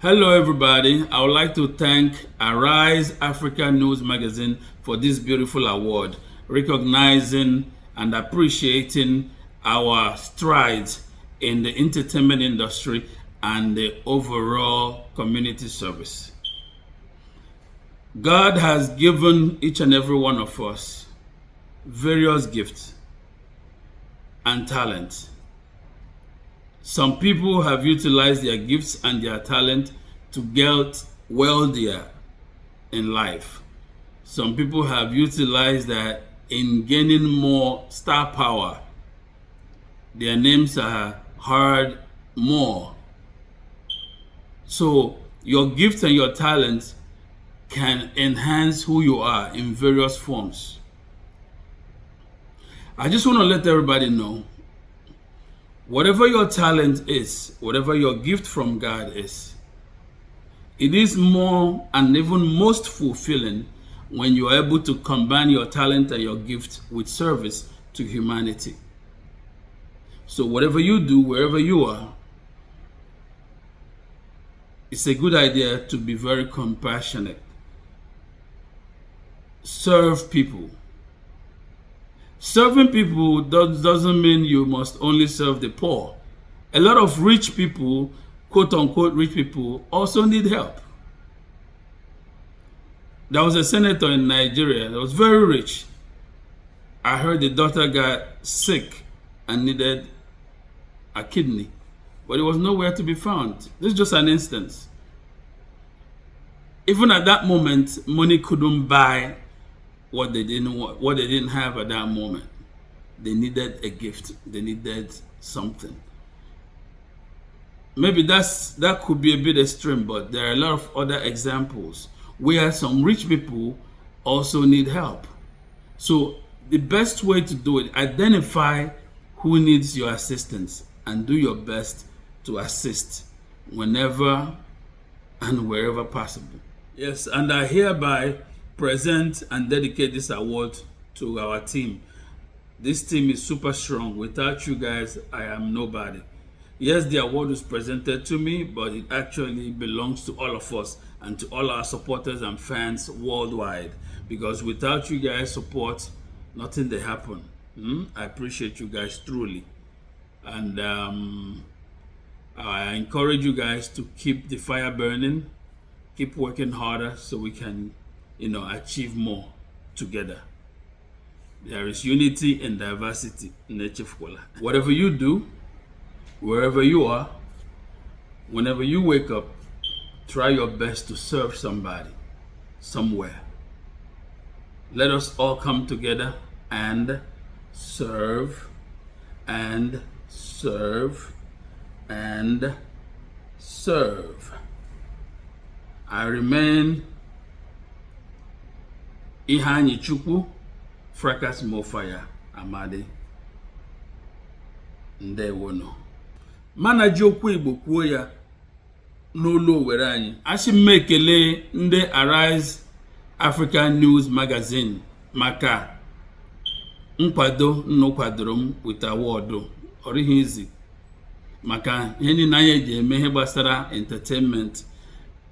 Hello, everybody. I would like to thank Arise Africa News Magazine for this beautiful award, recognizing and appreciating our strides in the entertainment industry and the overall community service. God has given each and every one of us various gifts and talents. Some people have utilized their gifts and their talent to get wealthier in life. Some people have utilized that in gaining more star power. Their names are heard more. So, your gifts and your talents can enhance who you are in various forms. I just want to let everybody know, whatever your talent is, whatever your gift from God is, it is more and even most fulfilling when you are able to combine your talent and your gift with service to humanity. So, whatever you do, wherever you are, it's a good idea to be very compassionate. Serve people. Serving people doesn't mean you must only serve the poor. A lot of rich people, quote unquote rich people, also need help. There was a senator in Nigeria that was very rich. I heard the daughter got sick and needed a kidney, but it was nowhere to be found. This is just an instance. Even at that moment, money couldn't buy what they didn't want, what they didn't have at that moment. They needed a gift. They needed something. Maybe that could be a bit extreme, but there are a lot of other examples where some rich people also need help. So the best way to do it, identify who needs your assistance and do your best to assist whenever and wherever possible. Yes, and I hereby present and dedicate this award to our team. This team is super strong. Without you guys, I am nobody. Yes, the award was presented to me, but it actually belongs to all of us and to all our supporters and fans worldwide. Because without you guys' support, nothing dey happen. I appreciate you guys truly. And I encourage you guys to keep the fire burning, keep working harder so we can achieve more together. There is unity in diversity. Whatever you do, wherever you are, whenever you wake up, try your best to serve somebody somewhere. Let us all come together and serve and serve and serve. I remain Iheanyi Chukwu Fracas Mofaya Amadi. Ndewono. Mana ji okwu Igbo kwuo ya n'olu Owere anyị. Asị m ekele ndị Arise African News Magazine maka nkwado nnụ kwadoro m with award. Ọ rịghị izi maka ihe niile anyị eji eme ihe gbasara entertainment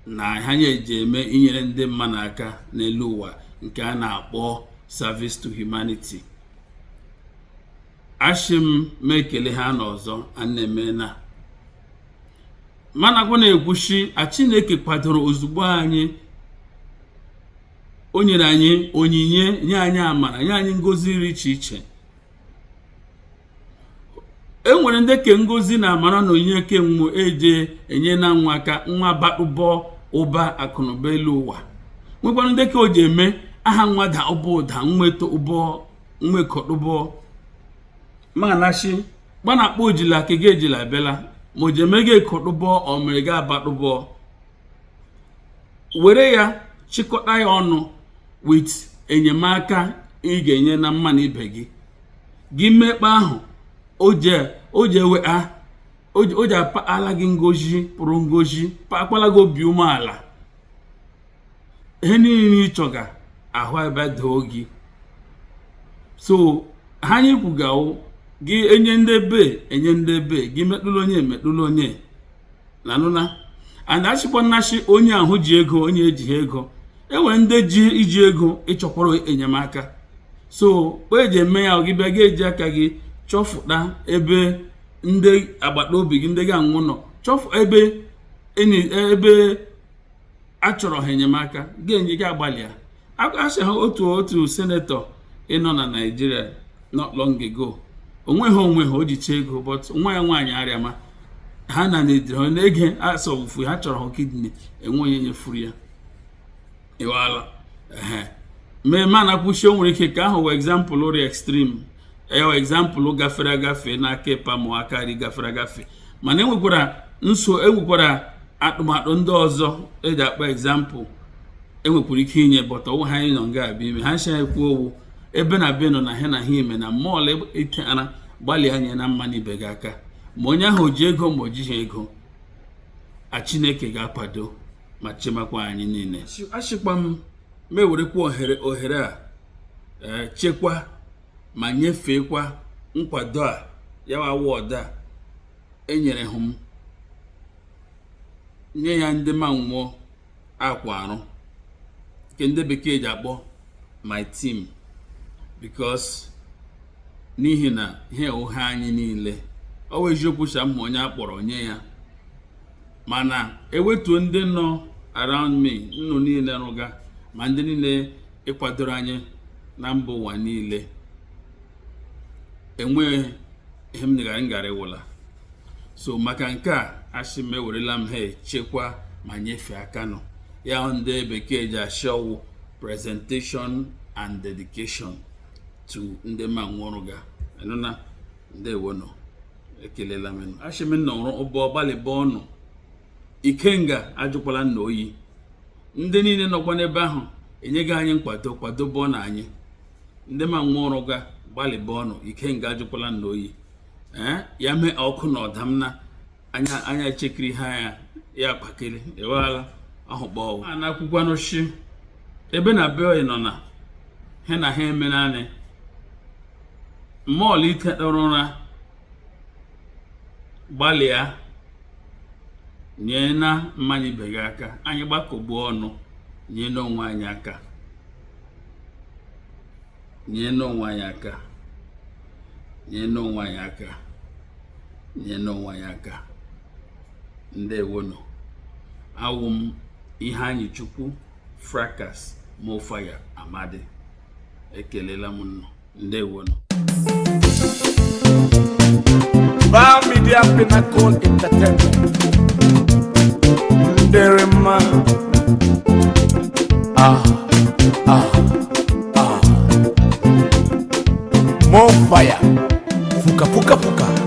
na ihe anyị eji eme inyere ndị mmadụ aka n'elu ụwa nke a na-akpọ service to humanity. Ashị m ma ekele ha n'ọzọ a na-eme na manakwa na-ekwuchi a. Chineke kwadoro ozugbo anyị, o nyere anyị onyinye, nye anyị amara, nye anyị ngozi dị iche iche. E nwere ndị ke ngozi na amara na onyinye kenwu eje enye na nwa aka nwa bakpụbọ ụba akụnụba elu ụwa, nwekwanụ ndị ka o ji eme aha nwa da ụba ụda nweta ụbọ nwekọdụbọ manachi gbanakpọ ojila kege ejila bịala ma o ji eme gị ekọdụbọ ọ mere gị abakpụbọ. Were ya chịkọta ya ọnụ with enyemaka ị ga-enye na mma na ibe gị. Gị mmekpa ahụ o ji ewe a o ji akpala gị ngozi pụrụ ngozi akpala gị obi umeala, ihe niile ị chọga ahụ ebe doo gị. So ha anyị kwugawo gị enye ndị be enye ndị be gị metụlụ onye metụlụ onye na nụna. And achịkwa nnachi onye ahụ ji ego, onye ejighị ego, enwere ndị ji iji ego ịchọkwara enyemaka. So eji eme ya, gị bịa ga-eji aka gị chọfụta ebe ndị agbata obi gị, ndị ga-anwụ nọ, chọfụ ebe ebe a chọrọ ha enyemaka, ga-enye gị. Agbalịa asị ha otu senator ịnọ na Nigeria not long ago, onweghị onwe ha o jicha ego, but nwa ya nwaanyị arịama ha na na-ege asọwụfu ha chọrọ ha kidney, enwe onye nyefuru ya. Ịwala ehe mee mana kwuchie. O nwere ike ka ahụ wee example ri extreme, ewe example gafere agafe n'aka ịpa ma aka ri gafere agafe. Mana enwekwara nso, enwekwara atụmatụ ndị ọzọ eji akpọ example enwekwara ike inye, but ọwụ ha anyị nọ nga abịa ime ha ncha ekwu owu ebe na be nọ na ha na ha ime na mọọlụ ite ara. Gbalịa nye na mma n'ibe gị aka, ma onye ahụ o ji ego ma o jighị ego, a Chineke ga-akwado ma chemakwa anyị niile. Achịkwa m ma ewerekwa ohere a chekwa ma nyefeekwa nkwado a, ya award a enyere hụ m, nye ya ndị ma nwụọ akwa arụ nke ndị bekee ji akpọ my team, because n'ihi na ihe ụgha anyị niile ọ bụ eziokwu cha ma onye akpọrọ nye ya, mana ewetuo ndị nọ around me, nnụ niile rụga ma ndị niile ịkwadoro anyị na mba ụwa niile, enweghị ihe m gara ngara ịwụla. So maka nke a, asị m ewerela m ha echekwa ma nyefee aka nọ ya, ndị bekee ji achị ọwụ presentation and dedication to ndị ma nwụrụ ga anụna. Ndewono, ekelela m. Asị m nọrọ ụbọ gbalịba ọnụ ikenga ajụkwala nna oyi. Ndị niile nọkwa n'ebe ahụ enyeghị anyị nkwado, kwadobe na anyị ndị ma nwa ọrụ ga gbalịba ọnụ ikenga ajụkwala nna oyi. Ee, ya mee ọkụ na ọdamna anya anya echekiri ha ya ya kpakiri eweghala ahụkpọ a na-akwụkwanụ shi ebe na be nọ na ha na ha eme naanị mọọlụ itetụrụ ụra. Gbalịa nye na mmanya ibe gị aka, anyị gbakọgbuo ọnụ nye n'onwe anyị aka, nye n'onwe anyị aka, nye n'onwe anyị aka, nye n'onwe anyị aka. Ndewonu. Awụ m Iheanyị Chukwu Fracas Mofaya Amadi. Ekelela m nnụ. Ndewonu. Bar Media Pinnacle Entertainment. Nderema. Ah, ah, ah. More fire. Fuka, fuka, fuka.